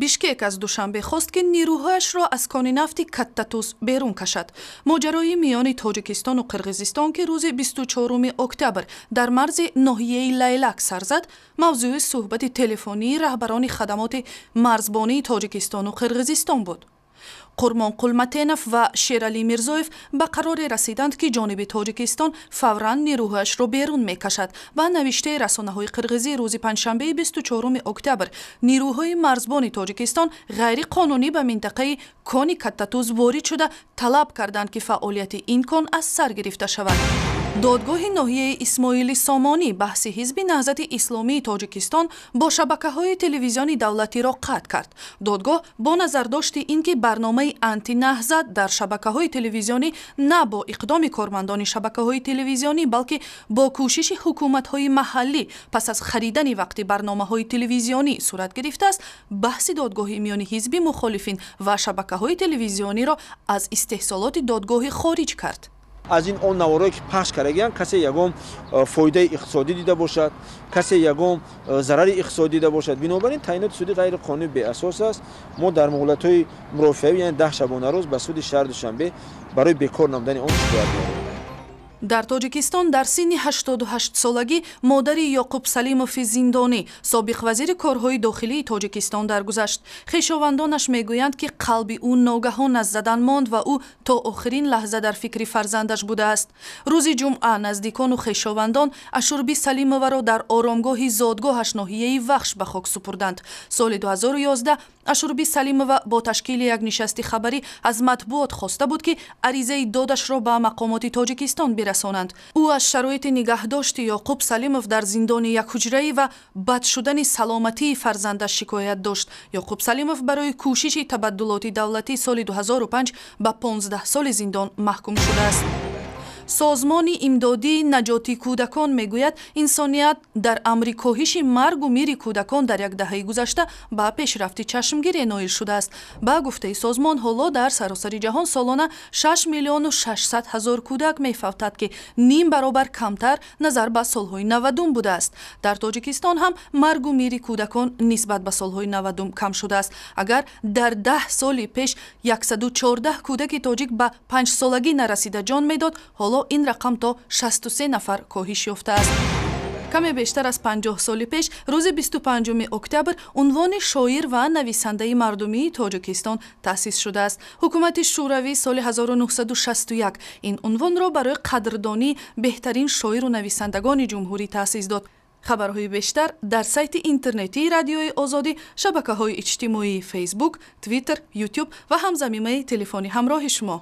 Бишкек аз Душанбе хост, ки нирӯҳояшро аз кони нафти Каттатуз берун кашад. Моҷарои миёни Тоҷикистону Қирғизистон, ки рӯзи 24 октябр дар марзи ноҳияи Лайлак сар зад, мавзӯи суҳбати телефонии раҳбарони хадамоти марзбонии Тоҷикистону Қирғизистон буд. Қурмонқул Матенов ва Шералӣ Мирзоев ба қароре расиданд, ки ҷониби Тоҷикистон фавран нирӯҳояшро берун мекашад. Ба навиштаи расонаҳои қирғизӣ, рӯзи панҷшанбеи 24 октябр нирӯҳои марзбони Тоҷикистон ғайриқонунӣ ба минтақаи кони Каттатуз ворид шуда, талаб карданд, ки фаъолияти ин кон аз сар гирифта шавад. Додгоҳи ноҳияи Исмоили Сомонӣ баҳси Ҳизби Наҳзати Исломии Тоҷикистон бо шабакаҳои телевизиони давлатиро қатъ кард. Додгоҳ бо назардошти ин ки барномаи антинаҳзат дар шабакаҳои телевизионӣ на бо иқдоми кормандони шабакаҳои телевизионӣ, балки бо кӯшиши ҳукуматҳои маҳаллӣ пас аз харидани вақти барномаҳои телевизионӣ сурат гирифтааст, баҳси додгоҳи миёни ҳизби мухолифин ва шабакаҳои телевизиониро аз истеҳсолоти додгоҳӣ хориҷ кард. Аз ин он наворое, ки пахш кардагианд, касе ягон фоидаи иқтисодӣ дида бошад, касе ягон зарари иқтисодӣ дида бошад? Бинобар ин таъиноти судӣ ғайриқонунӣ, беасос аст. Мо дар муҳлатҳои мурофиавӣ, яъне 10 шабонарӯз, ба суди шаҳри Душанбе барои бекор намудани он шикоят дорем. Дар Тоҷикистон дар синни 88-солагӣ модари Ёқуб Салимови зиндонӣ, собиқ вазири корҳои дохилии Тоҷикистон, даргузашт. Хешовандонаш мегӯянд, ки қалби ӯ ногаҳон аз задан монд ва ӯ то охирин лаҳза дар фикри фарзандаш будааст. Рӯзи ҷумъа наздикону хешовандон Ашурби Салимоваро дар оромгоҳи зодгоҳаш, ноҳияи Вахш, ба хок супурданд. Соли 2011 Ашурби Салимова бо ташкили як нишасти хабарӣ аз матбуот хоста буд, ки аризаи додашро ба мақомоти Тоҷикистон бирасонанд. Ӯ аз шароити нигаҳдошти Ёқуб Салимов дар зиндони якҳуҷраӣ ва бад шудани саломатии фарзандаш шикоят дошт. Ёқуб Салимов барои кӯшиши табаддулоти давлатӣ соли 2005 ба 15 соли зиндон маҳкум шудааст. Созмони имдодии Наҷоти кӯдакон мегӯяд, инсоният дар амри коҳиши маргу мири кӯдакон дар як даҳаи гузашта ба пешрафти чашмгире ноил шудааст. Ба гуфтаи созмон, ҳоло дар саросари ҷаҳон солона 6 миллиону 600 ҳазор кӯдак мефавтад, ки ним баробар камтар назар ба солҳои 90-ум будааст. Дар Тоҷикистон ҳам маргу мири кӯдакон нисбат ба солҳои 90-ум кам шудааст. Агар дар 10 соли пеш 114 кӯдаки тоҷик ба 5-солагӣ нарасида ҷон медод, ҳоло ин рақам то 63 нафар коҳиш ёфтааст. Каме бештар аз 50 соли пеш, рӯзи 25 октябр, унвони шоир ва нависандаи мардумии Тоҷикистон таъсис шудааст. Ҳукумати Шӯравӣ соли 1961 ин унвонро барои қадрдонии беҳтарин шоиру нависандагони ҷумҳурӣ таъсис дод. Хабарҳои бештар дар сайти интернетии Радиои Озодӣ, шабакаҳои иҷтимоии Фейсбук, Твиттер, Ютуб ва ҳамзамимаи телефони ҳамроҳи шумо.